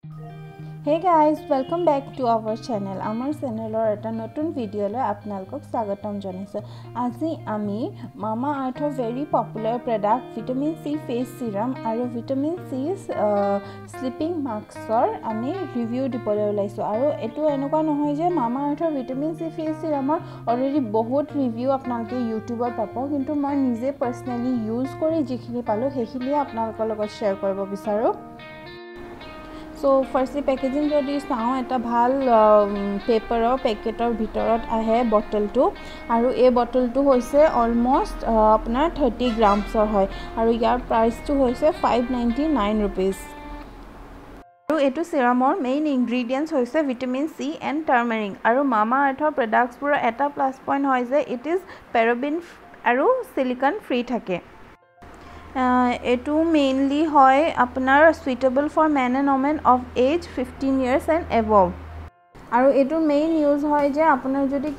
Hey guys, welcome back to our channel. আমাৰ চেনেলৰ এটা নতুন ভিডিঅ'লৈ আপোনালোকক স্বাগতম জনাইছোঁ। আজি আমি মামা আৰ্থৰ very popular product vitamin C face serum আৰু ভিটামিন চি শ্লিপিং মাস্কৰ আমি ৰিভিউ দিবলৈ ওলাইছোঁ। আৰু এইটো এনেকুৱা নহয় যে মামা আৰ্থৰ ভিটামিন চি ফেচ চিৰামৰ অলৰেডি বহুত ৰিভিউ আপোনালোকে ইউটিউবত পাব, কিন্তু মই নিজে পাৰ্চনেলি ইউজ কৰি যিখিনি পালোঁ, সেইখিনিয়ে আপোনালোকৰ লগত শ্বেয়াৰ কৰিব বিচাৰোঁ। চ' ফাৰ্ষ্টলি পেকেজিং যদি চাওঁ, এটা ভাল পেপাৰৰ পেকেটৰ ভিতৰত আহে বটলটো আৰু এই বটলটো হৈছে অলমষ্ট আপোনাৰ 30 গ্ৰামছৰ হয় আৰু ইয়াৰ প্ৰাইচটো হৈছে ₹599। আৰু এইটো চিৰামৰ মেইন ইনগ্ৰিডিয়েণ্টছ হৈছে ভিটামিন চি এণ্ড টাৰ্মেৰিক। আৰু মামা আৰ্থৰ প্ৰডাক্টছবোৰৰ এটা প্লাছ পইণ্ট হয় যে it is পেৰাবেন আৰু চিলিকন ফ্ৰী থাকে। এইটো মেইনলি হয় আপোনাৰ suitable for men and women of age 15 years and above। আৰু এইটোৰ মেইন ইউজ হয় যে আপোনাৰ যদি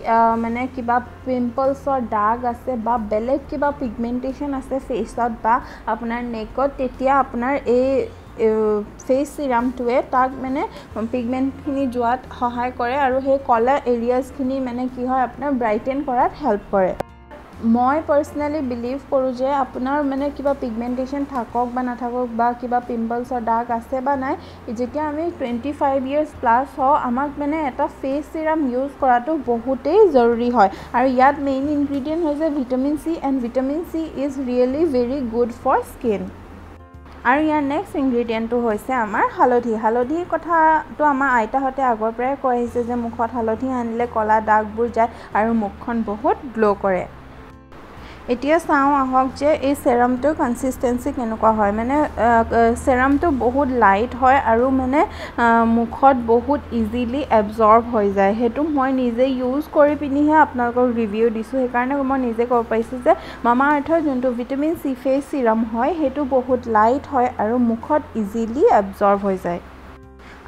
মানে কিবা পিম্পলছৰ দাগ আছে বা বেলেগ কিবা পিগমেণ্টেশ্যন আছে ফেচত বা আপোনাৰ নেকত, তেতিয়া আপোনাৰ এই ফেচ চিৰামটোৱে তাক মানে পিগমেণ্টখিনি যোৱাত সহায় কৰে আৰু সেই ক'লা এৰিয়াজখিনি মানে কি হয়, আপোনাৰ ব্ৰাইটেন কৰাত হেল্প কৰে। মই পাৰ্চনেলি বিলিভ কৰোঁ যে আপোনাৰ মানে কিবা পিগমেণ্টেশ্যন থাকক বা নাথাকক বা কিবা পিম্পলছৰ দাগ আছে বা নাই, যেতিয়া আমি 25 ইয়েৰ্ছ প্লাছ হওঁ, আমাক মানে এটা ফেচ চিৰাম ইউজ কৰাটো বহুতেই জৰুৰী হয়। আৰু ইয়াত মেইন ইনগ্ৰিডিয়েণ্ট হৈছে vitamin C, and vitamin C is really very good for skin। আৰু ইয়াৰ নেক্সট ইনগ্ৰিডিয়েণ্টটো হৈছে আমাৰ হালধি। হালধিৰ কথাটো আমাৰ আইতাহঁতে আগৰ পৰাই কৈ আহিছে যে মুখত হালধি সানিলে ক'লা দাগবোৰ যায় আৰু মুখখন বহুত গ্ল' কৰে। এতিয়া চাওঁ আহক যে এই চেৰামটোৰ কনচিষ্টেঞ্চি কেনেকুৱা হয়। মানে চেৰামটো বহুত লাইট হয় আৰু মানে মুখত বহুত ইজিলি এবজৰ্ব হৈ যায়। সেইটো মই নিজে ইউজ কৰি পিনিহে আপোনালোকক ৰিভিউ দিছোঁ। সেইকাৰণে মই নিজে ক'ব পাৰিছোঁ যে মামা আৰ্থৰ যোনটো ভিটামিন চি ফেচ চিৰাম হয়, সেইটো বহুত লাইট হয় আৰু মুখত ইজিলি এবজৰ্ব হৈ যায়।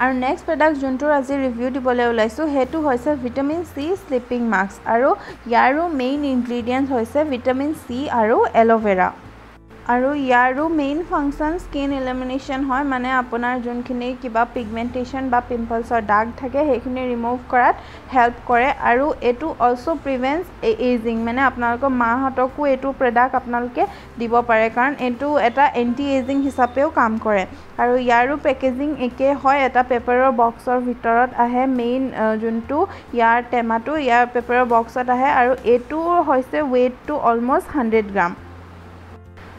আৰু নেক্সট প্ৰডাক্ট যোনটোৰ আজি ৰিভিউ দিবলৈ ওলাইছোঁ, সেইটো হৈছে ভিটামিন চি শ্লিপিং মাস্ক। আৰু ইয়াৰো মেইন ইনগ্ৰিডিয়েণ্ট হৈছে ভিটামিন চি আৰু এল'ভেৰা। আৰু ইয়াৰো মেইন ফাংচন স্কিন ইলুমিনেশ্যন হয়, মানে আপোনাৰ যোনখিনি কিবা পিগমেণ্টেশ্যন বা পিম্পলছৰ দাগ থাকে, সেইখিনি ৰিমুভ কৰাত হেল্প কৰে। আৰু এইটো অলছ' প্ৰিভেণ্টছ এজিং, মানে আপোনালোকৰ মাহঁতকো এইটো প্ৰডাক্ট আপোনালোকে দিব পাৰে, কাৰণ এইটো এটা এণ্টি এজিং হিচাপেও কাম কৰে। আৰু ইয়াৰো পেকেজিং একে হয়, এটা পেপাৰৰ বক্সৰ ভিতৰত আহে। মেইন যোনটো ইয়াৰ টেমাটো ইয়াৰ পেপাৰৰ বক্সত আহে। আৰু এইটো হৈছে ৱেইটটো অলমষ্ট 100 গ্ৰাম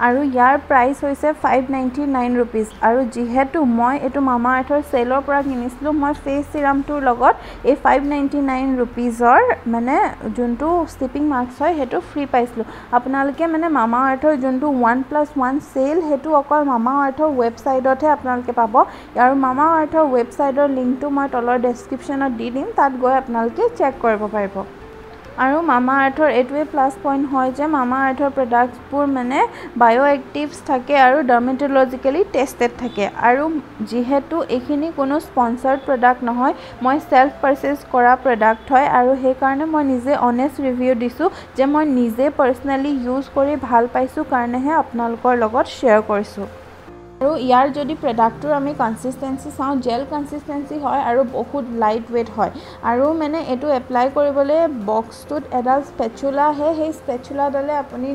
আৰু ইয়াৰ প্ৰাইচ হৈছে ₹599। আৰু যিহেতু মই এইটো মামা আৰ্থৰ চেলৰ পৰা কিনিছিলোঁ, মই ফেচ চিৰামটোৰ লগত এই 599 ৰুপিজৰ মানে যোনটো শ্লিপিং মাস্ক হয়, সেইটো ফ্ৰী পাইছিলোঁ। আপোনালোকে মানে মামা আৰ্থৰ যোনটো 1+1 চেল, সেইটো অকল মামা আৰ্থৰ ৱেবছাইটতহে আপোনালোকে পাব। আৰু মামা আৰ্থৰ ৱেবছাইটৰ লিংকটো মই তলৰ ডেছক্ৰিপশ্যনত দি দিম, তাত গৈ আপোনালোকে চেক কৰিব পাৰিব। আৰু মামা আৰ্থৰ এইটোৱে প্লাছ পইণ্ট হয় যে মামা আৰ্থৰ প্ৰডাক্টছবোৰ মানে বায়' এক্টিভছ থাকে আৰু ডাৰ্মেটলজিকেলি টেষ্টেড থাকে। আৰু যিহেতু এইখিনি কোনো স্পনচাৰ্ড প্ৰডাক্ট নহয়, মই চেল্ফ পাৰচেজ কৰা প্ৰডাক্ট হয় আৰু সেইকাৰণে মই নিজে অনেষ্ট ৰিভিউ দিছোঁ যে মই নিজে পাৰ্চনেলি ইউজ কৰি ভাল পাইছোঁ কাৰণেহে আপোনালোকৰ লগত শ্বেয়াৰ কৰিছোঁ। আৰু ইয়াৰ যদি প্ৰডাক্টটোৰ আমি কনচিষ্টেঞ্চি চাওঁ, জেল কনচিষ্টেঞ্চি হয় আৰু বহুত লাইট ৱেইট হয়। আৰু মানে এইটো এপ্লাই কৰিবলৈ বক্সটোত এডাল স্পেচুলা আহে। সেই স্পেচুলাডালে আপুনি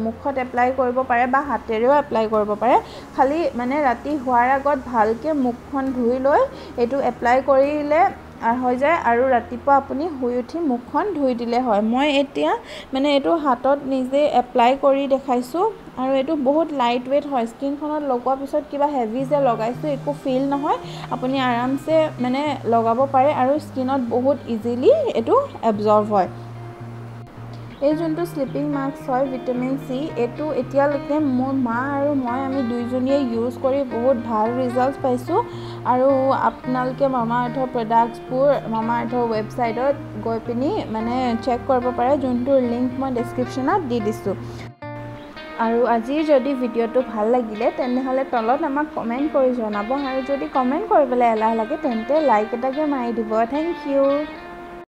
মুখত এপ্লাই কৰিব পাৰে বা হাতেৰেও এপ্লাই কৰিব পাৰে। খালি মানে ৰাতি শোৱাৰ আগত ভালকৈ মুখখন ধুই লৈ এইটো এপ্লাই কৰিলে হৈ যায় আৰু ৰাতিপুৱা আপুনি শুই উঠি মুখখন ধুই দিলে হয়। মই এতিয়া মানে এইটো হাতত নিজে এপ্লাই কৰি দেখাইছোঁ। আৰু এইটো বহুত লাইট ৱেইট হয়। স্কিনখনত লগোৱাৰ পিছত কিবা হেভি যে লগাইছোঁ, একো ফিল নহয়। আপুনি আৰামছে মানে লগাব পাৰে আৰু স্কিনত বহুত ইজিলি এইটো এবজৰ্ভ হয়। এই যোনটো শ্লিপিং মাস্ক হয় ভিটামিন চি, এইটো এতিয়ালৈকে মোৰ মা আৰু মই, আমি দুইজনীয়ে ইউজ কৰি বহুত ভাল ৰিজাল্ট পাইছোঁ। আৰু আপোনালোকে মামা আৰ্থৰ প্ৰডাক্টছবোৰ মামা আৰ্থৰ ৱেবছাইটত গৈ পিনি মানে চেক কৰিব পাৰে, যোনটোৰ লিংক মই ডেছক্ৰিপশ্যনত দি দিছোঁ। আৰু আজিৰ যদি ভিডিঅ'টো ভাল লাগিলে, তেনেহ'লে তলত আমাক কমেণ্ট কৰি জনাব। আৰু যদি কমেণ্ট কৰিবলৈ এলাহ লাগে, তেন্তে লাইক এটাকে মাৰি দিব। Thank U.